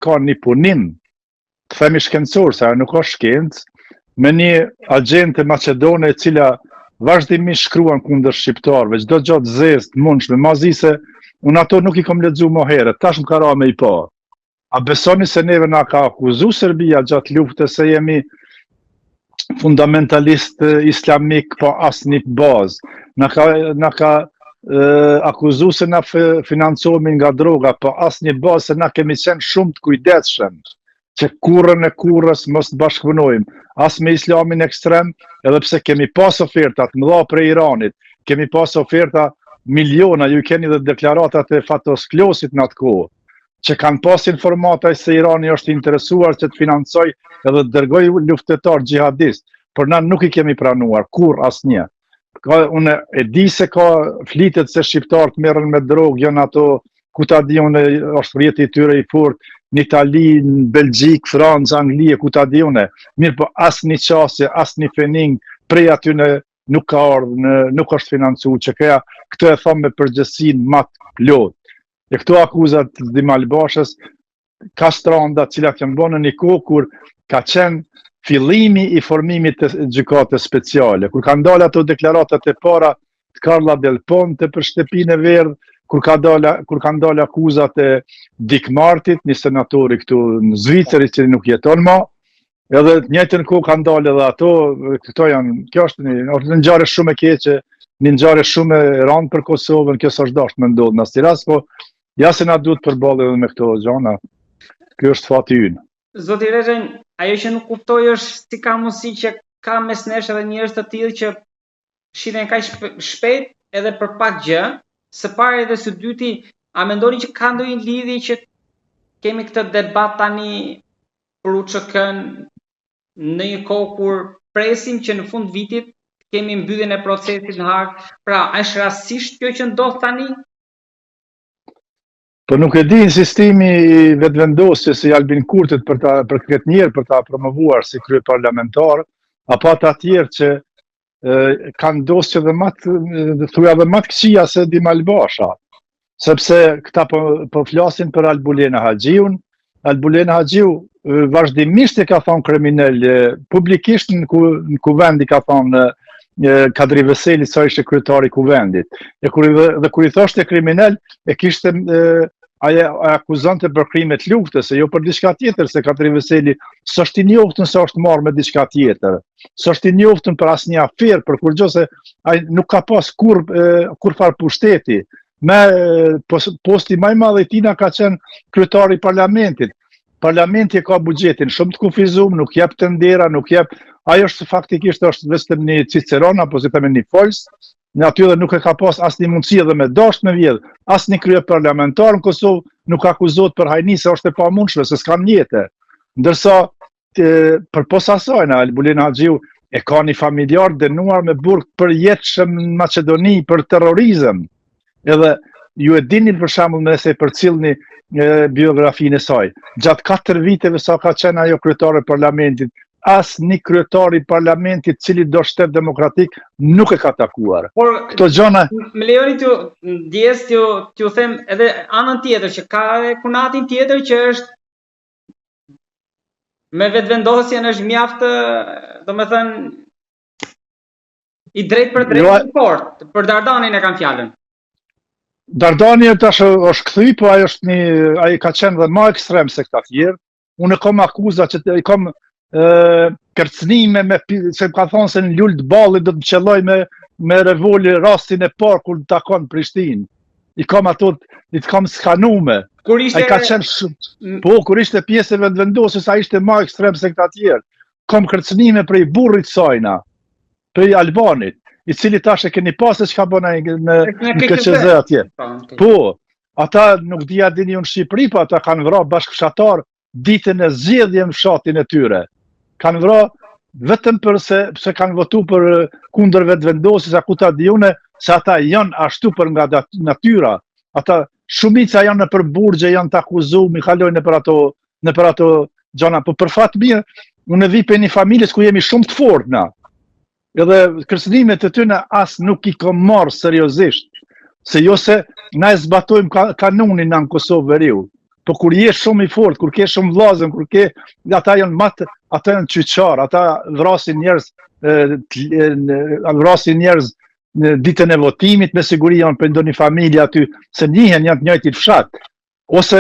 ka një punim, të themi shkencor, se ajo nuk është shkencë, me një agjente maqedone e cila vazhdimisht shkruan kundër shqiptarëve, çdo gjë të zezë të mundshme, ma zi se unë ato nuk i kom lexu më herët, tash më ka ra me i pa. A besoni se neve na ka akuzu Serbia gjatë luftës se jemi fundamentalist islamik pa asnjë bazë. Na ka, na ka e, akuzu se na financohemi nga droga pa asnjë bazë se na kemi qenë shumë të kujdesshëm që kurrën e kurrës mos të bashkëpunojmë as me islamin ekstrem, edhe pse kemi pas oferta të mëdha prej Iranit, kemi pas oferta miliona, ju keni dhe deklaratat e Fatos Klosit në atë kohë që kanë pas informata se Irani është interesuar që të financojë edhe të dërgojë luftëtarë xhihadistë, por na nuk i kemi pranuar kurrë asnjë. Ka unë e di se ka flitet se shqiptarët merren me drogë, janë ato ku ta di unë është rrjeti i tyre i fortë në Itali, në Belgjikë, Francë, Angli, ku ta di unë. Mirëpo asnjë qasje, asnjë fening prej atyne nuk ka ardhë, në, nuk është financu, që këja, këtë e thom me përgjegjësinë ma të plotë. E këto akuza të Dimal Bashës kaq t'randa të cilat janë bërë në një kohë kur ka qenë fillimi i formimit të gjykatës speciale, kur kanë dalë ato deklaratat e para të Carla Del Ponte për shtëpinë e verdhë, kur ka dalë kur kanë dalë akuzat e Dick Martit, një senatori këtu në Zvicër i cili nuk jeton më, Edhe të njëjtën kohë kanë dalë edhe ato, këto janë, kjo është një, është një ngjarje shumë e keqe, një ngjarje shumë e rëndë për Kosovën, kjo s'është dashur me ndodh në asnjë rast, po ja se na duhet përballë edhe me këto gjëra. Ky është fati ynë. Zoti Rexhaj, ajo që nuk kuptoj është si ka mundësi që ka mes nesh edhe njerëz të tillë që shiten kaq shpejt edhe për pak gjë, së pari dhe së dyti, a mendoni që ka ndonjë lidhje që kemi këtë debat tani për UÇK-n në një kohë kur presim që në fund vitit kemi mbylljen e procesit në Hagë. Pra, a është rastësisht kjo që ndodh tani? Po nuk e di insistimi i vetëvendosjes i Albin Kurtit për ta për këtë njeri për ta promovuar si kryeparlamentar, apo ata tjerë që e, kanë dosje dhe më të thuja dhe më të këqija se Dimal Basha. Sepse këta po, po flasin për Albulena Haxhiun, Albulena Haxhiu vazhdimisht e ka thonë kriminel, publikisht në, ku, në kuvend i ka thonë Kadri Veseli sa ishte kryetari i kuvendit. E kur i, dhe kur i thoshte kriminel, e kishte ai e akuzonte për krime të luftës, e jo për diçka tjetër, se Kadri Veseli s'është i njoftun se është marrë me diçka tjetër. S'është i njoftun për asnjë aferë, për kurgjë se ai nuk ka pas kurr kurrfarë pushteti. Me posti më i madh i tina ka qenë kryetari i parlamentit. Parlamenti e ka buxhetin shumë të kufizuar, nuk jep tendera, nuk jep, ai është faktikisht është vetëm një ciceron apo si themi një folës, në aty dhe nuk e ka pas asnjë mundësi edhe me dasht me vjedh, asnjë kryeparlamentar në Kosovë nuk akuzohet për hajni se është e pamundshme, se s'ka mjete. Ndërsa përpos asajna, Albulena Haxhiu e ka një familjar dënuar me burg përjetshëm në Maqedoni për terrorizëm. Edhe ju e dini për shembull nëse e përcillni biografinë e saj. Gjatë 4 viteve sa ka qenë ajo kryetare e parlamentit, asnjë kryetar i parlamentit cilido shtet demokratik nuk e ka takuar. Por këto gjëra më lejoni t'ju ndjesë t'ju t'ju them edhe anën tjetër që ka edhe kunatin tjetër që është me vetëvendosjen është mjaft, domethënë i drejtpërdrejtë jo, i fortë. Për Dardanin e kam fjalën. Dardani tash është kthy, po ai është një ai ka qenë dhe më ekstrem se këta tjerë. Unë kam akuza që i kam ë kërcënime me se më ka thonë se në lul të ballit do të më qëlloj me me revole rastin e parë kur të takon në Prishtinë. I kam ato, i të kam skanume. Kur ishte... Ai ka qenë shumë... Po, kur ishte pjesë e vetëvendosjes, ai ishte ma ekstrem se këta tjerë. Kam kërcënime prej burrit sajna, prej Albanit, i cili tash e keni pa se çka bën ai në, në KQZ atje. Po, po, ata nuk di a dini ju në Shqipëri, po ata kanë vra bashkëfshatar ditën e zgjedhjeve në fshatin e tyre. Kanë vra vetëm për se, pse kanë votu për kundër vetëvendosjes, a ku ta di unë, se ata janë ashtu për nga natyra. Ata shumica janë nëpër burgje, janë të akuzum, i kalojnë nëpër ato, nëpër ato gjana. Po për fat mirë, unë vi prej një familjes ku jemi shumë të fortë na. Edhe kërcënimet e tyne as nuk i kom marrë seriozisht, se jo se na e zbatojmë ka, kanunin në Kosovë veriu. Po kur je shumë i fortë, kur ke shumë vllazën, kur ke ata janë më të, ata janë qyqar, ata vrasin njerëz, vrasin njerëz në ditën e votimit, me siguri janë për ndonjë familje aty, se njihen janë të njëjtit fshat. Ose